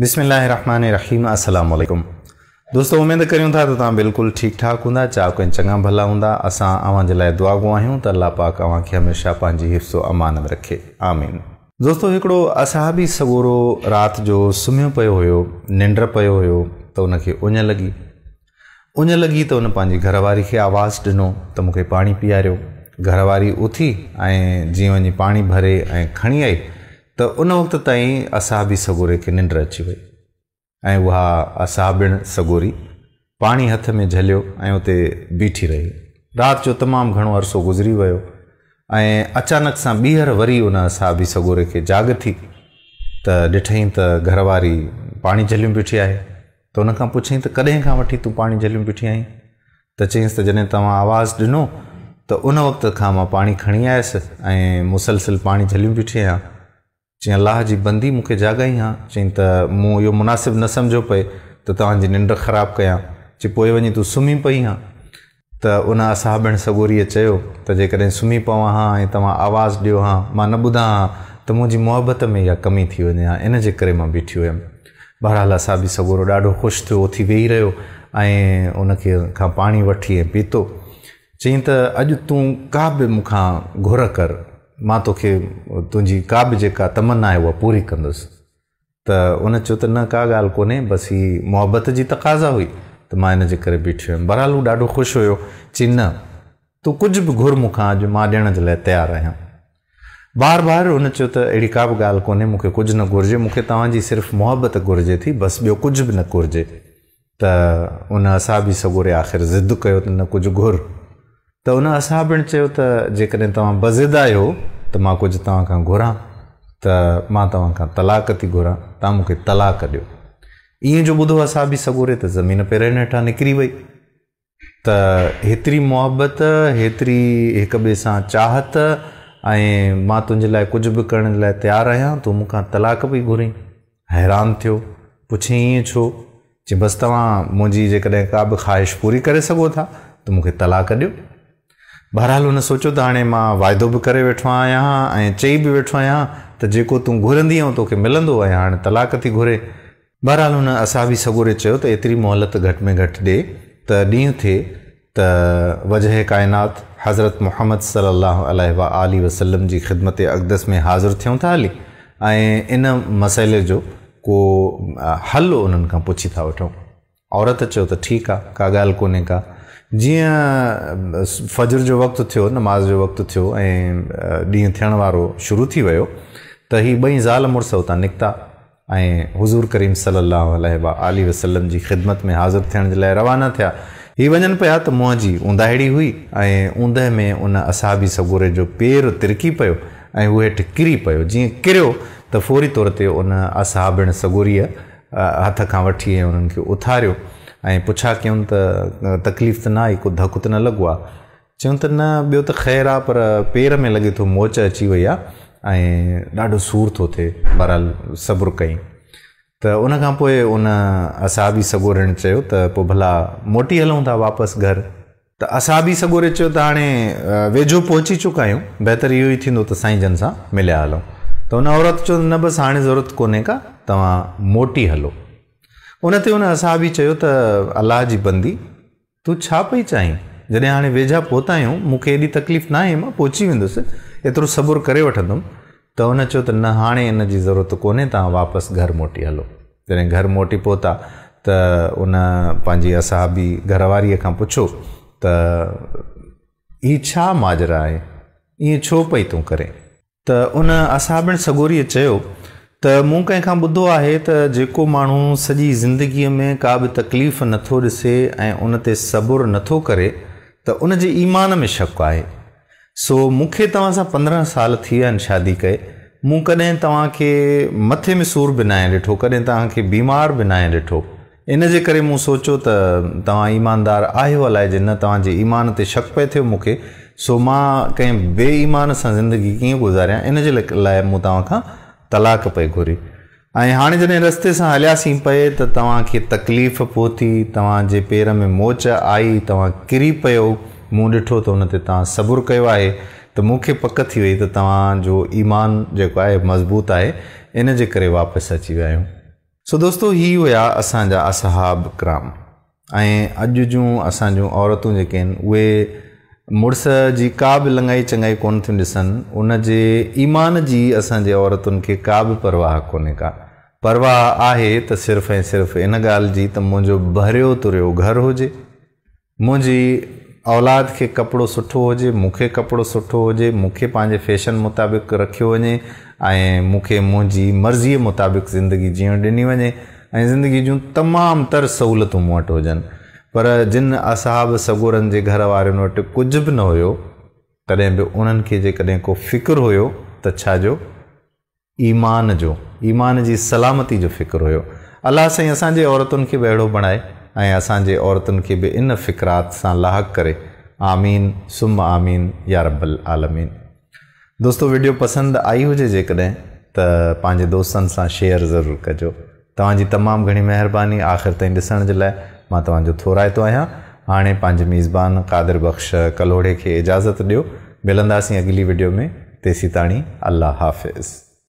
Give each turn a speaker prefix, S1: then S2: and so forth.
S1: بسم الله الرحمٰن الرحيم السلام عليڪم دوستو اميد ڪريون ٿا ته توهان بلڪل ٺيڪ ٺاڪ هوندا چاڪ ۽ چڱا ڀلا هوندا اسان اوهان جي لاء دعاگو آهيون ته الله پاڪ اوهان کي هميشه پنهنجي حفظ و امان ۾ رکي آمين. دوستو هڪڙو اصحابي سڳورو رات جو سمهيو پيو هيو ننڊ پيو هيو ته ان کي اڃ لڳي اڃ لڳي ته ان پنهنجي گهر واري کي آواز ڏنو ته مون کي پاڻي پياريو. گهر واري اٿي ۽ جيئن وڃي پاڻي ڀري ۽ کڻي آئي ته ان وقت تائين اصحابي سڳوري کي ننڊ اچي وئي ۽ اها اصحابڻ سڳوري پاڻي هٿ ۾ جهليو ۽ اتي بيٺي رهي. رات جو تمام گهڻو عرصو گذري ويو ۽ اچانڪ سان ٻيهر وري ان اصحابي سڳوري کي جاڳ ٿي ته ڏٺئين ته گهر واري پاڻي جهليون بيٺي آهي. ته ان کان پڇيائين ته ڪڏهن کان وٺي تون پاڻي جهليون بيٺي آهين؟ ته چيائينس ته جڏهن توهان آواز ڏنو ته ان وقت کان مان پاڻي کڻي آيس ۽ مسلسل پاڻي جهليون بيٺي آهيان. چيائين الله جي بندي مون کي جاڳائين ها. چيائين ته مون اهو مناسب نه سمجهيو پئي ته توهان جي ننڊ خراب ڪيان. چي پوء وڃي تون سمهي پئي هان. ته ان اصحابڻ سڳوريء چيو ته جيڪڏهن سمهي پوان ها ۽ توهان آواز ڏيو ها، مان نه ٻڌان ها ته منهنجي محبت ۾ اها ڪمي ٿي وڃي ها، ان جي ڪري مان بيٺي هيم. بهرحال اصحابي سڳورو ڏاڍو خوش ٿيو، اٿي ويهي رهيو ۽ ان کي کان پاڻي وٺي ۽ پيتو. چيائين ته اڄ تون ڪا به مون کان گهر ڪر، مان توکي تنهنجي ڪا به جيڪا تمنا آهي اها پوري ڪندس. ته ان چيو ته نه ڪا ڳالهه ڪونهي بس هي محبت جي تقاضا هئي ته مان ان جي ڪري بيٺي هيم. بهرحال هو ڏاڍو خوش هيو. چي نه تون ڪجهه به گهر مون کان اڄ مان ڏيڻ جي لاء تيار آهيان. بار بار هن چيو ته اهڙي ڪا به ڳالهه ڪونهي مون کي ڪجهه نه گهرجي مون کي توهان جي صرف محبت گهرجي ٿي بس ٻيو ڪجهه به نه گهرجي. ته ان اصحابي سڳوري آخر ضد ڪيو ته نه ڪجهه گهر. ته ان اصحابڻ چيو ته جيڪڏهن توهان بضد آهيو ته مان ڪجهه توهان کان گهران ته مان توهان کان طلاق ٿي گهران، توهان مون کي طلاق ڏيو. ائين جو ٻڌو اصحابي سڳوري ته زمين پيرن هيٺان نڪري وئي. ته هيتري محبت، هيتري هڪ ٻئي سان چاهت ۽ مان تنهنجي لاء ڪجهه به ڪرڻ جي لاء تيار آهيان، تون مون کان طلاق پئي گهرين. حيران ٿيو، پڇيائين ائين ڇو؟ چي بس توهان منهنجي جيڪڏهن ڪا به خواهش پوري ڪري سگهو ٿا ته مون کي طلاق ڏيو. بهرحال هن سوچيو ته هاڻي مان واعدو به ڪري ويٺو آهيان ۽ چئي به ويٺو آهيان ته جيڪو تون گهرندين اهو توکي ملندو ۽ هاڻي طلاق ٿي گهري. بهرحال هن اصحابي سڳوري چيو ته ايتري مهلت گهٽ ۾ گهٽ ڏي ته ڏينهن ٿئي ته وجه ڪائنات حضرت محمد صلي الله عليه واٰله وسلم جي خدمت اقدس ۾ حاضر ٿيون ٿا هلي ۽ ان مسئلي جو ڪو حل انهن کان پڇي ٿا وٺون. عورت چيو ته ٺيڪ آ، ڪا ڳالهه ڪونهي ڪا. جيئن فجر جو وقت ٿيو، نماز جو وقت ٿيو ۽ ڏينهن ٿيڻ وارو شروع ٿي ويو ته هي ٻئي زال مڙس اتان نڪتا ۽ حضور ڪريم صلي الله عليه واٰله وسلم جي خدمت ۾ حاضر ٿيڻ جي لاء روانا ٿيا. هي وڃن پيا ته منهن جي اونداهڙي هئي ۽ اوندهه ۾ ان اصحابي سڳوري جو پير ترڪي پيو ۽ هو هيٺ ڪري پيو. جيئن ڪريو ته فوري طور تي ان اصحابڻ سڳوريء هٿ کان وٺي ۽ انهن کي اٿاريو ۽ پڇا ڪيون ته تڪليف ته نه آئي، ڪو ڌڪ ته نه لڳو آ؟ چيون ته نه ٻيو ته خير آ پر پير ۾ لڳي ٿو موچ اچي وئي آ ۽ ڏاڍو سور ٿو ٿئي. بهرحال صبر ڪيائين ته ان کان پوء ان اصحابي سڳورڻ چيو ته پوء ڀلا موٽي هلون ٿا واپس گهر. ته اصحابي سڳوري چيو ته هاڻي ويجهو پهچي چڪا آهيون، بهتر اهو ئي ٿيندو ته سائين جن سان مليا هلون. ته ان عورت چيو ته نه بس هاڻي ضرورت ڪونهي ڪا، توهان موٽي هلو. ان تي ان اصحابي چيو ته الله جي بندي، تون ڇا پئي چاهين؟ جڏهن هاڻي ويجها پهتا آهيون، مون کي ايڏي تڪليف ناهي، مان پهچي ويندس، ايترو صبر ڪري وٺندم. ته هن چيو ته نه هاڻي ان جي ضرورت ڪونهي توهان واپس گهر موٽي هلو. جڏهن گهر موٽي پهتا ته ان پنهنجي اصحابي گهر واريء کان پڇيو ته هي ڇا ماجرا آهي؟ ائين ڇو پئي تون ڪرين؟ ته ان اصحابڻ سڳوريء چيو ته مون ڪنهن کان ٻڌو آهي ته جيڪو ماڻهو سڄي زندگيء ۾ ڪا به تڪليف نٿو ڏسي ۽ ان تي صبر نٿو ڪري ته ان جي ايمان ۾ شڪ آهي. سو مون کي توهان سان 15 سال ٿي ويا آهن شادي ڪئي، مون ڪڏهن توهان کي مٿي ۾ سور به ناهي ڏٺو، ڪڏهن توهان کي بيمار به ناهي ڏٺو. ان جي ڪري مون سوچيو ته توهان ايماندار آهيو الائجي نه، توهان جي ايمان تي شڪ پئي ٿيو مون کي، سو مان ڪنهن بي ايمان سان زندگي ڪيئن گذاريان، ان جي لاء مون توهان کان طلاق پئي گهري. ۽ هاڻي جڏهن رستي سان هلياسين پئي ته توهان کي تڪليف پهتي، توهان جي پير ۾ موچ آئي، توهان ڪري پيؤ، مون ڏٺو ته ان تي توهان صبر ڪيو آهي ته مون کي پڪ ٿي وئي ته توهان جو ايمان جيڪو آهي مضبوط آهي، ان جي ڪري واپس اچي ويا آهيون. سو دوستو هي هيا اسان جا اصحاب ڪرام ۽ اڄ جون اسان جون عورتون جيڪي آهن اهي مڙس جي ڪا به لڱائي چڱائي ڪونه ٿيون ڏسن، ان جي ايمان جي اسان جي عورتن کي ڪا به پرواهه ڪونهي ڪا پرواهه آهي ته صرف ۽ صرف ان ڳالهه جي ته منهنجو ڀريو تريو گهر هجي، منهنجي اولاد کي ڪپڙو سٺو هجي، مون کي ڪپڙو سٺو هجي، مون کي پنهنجي فيشن مطابق رکيو وڃي ۽ مون کي منهنجي مرضيء مطابق زندگي جيئڻ ڏني وڃي ۽ زندگي جون تمام تر سهولتون مون وٽ هجن. پر جن اصحاب سڳورن جي گهر وارين وٽ ڪجهه به نه هيو، تڏهن به انهن کي جيڪڏهن ڪو فڪر هيو ته ڇا جو؟ ايمان جو، ايمان جي سلامتي جو فڪر هيو. الله سائين اسان جي عورتن کي به اهڙو بڻائي ۽ اسان جي عورتن کي به ان فڪرات سان لاحق ڪري. آمين ثم آمين يا رب العالمين. دوستو وڊيو پسند آئي هجي جيڪڏهن ته پنهنجي دوستن سان شيئر ضرور ڪجو. توهان جي تمام گهڻي مهرباني آخر تائين ڏسڻ جي لاء مان توهان جو ٿورائتو آهيان. هاڻي پنهنجي ميزبان قادر بخش ڪلهوڙي کي اجازت ڏيو. ملنداسين اڳلي وڊيو ۾ تيسيتاڻي الله حافظ.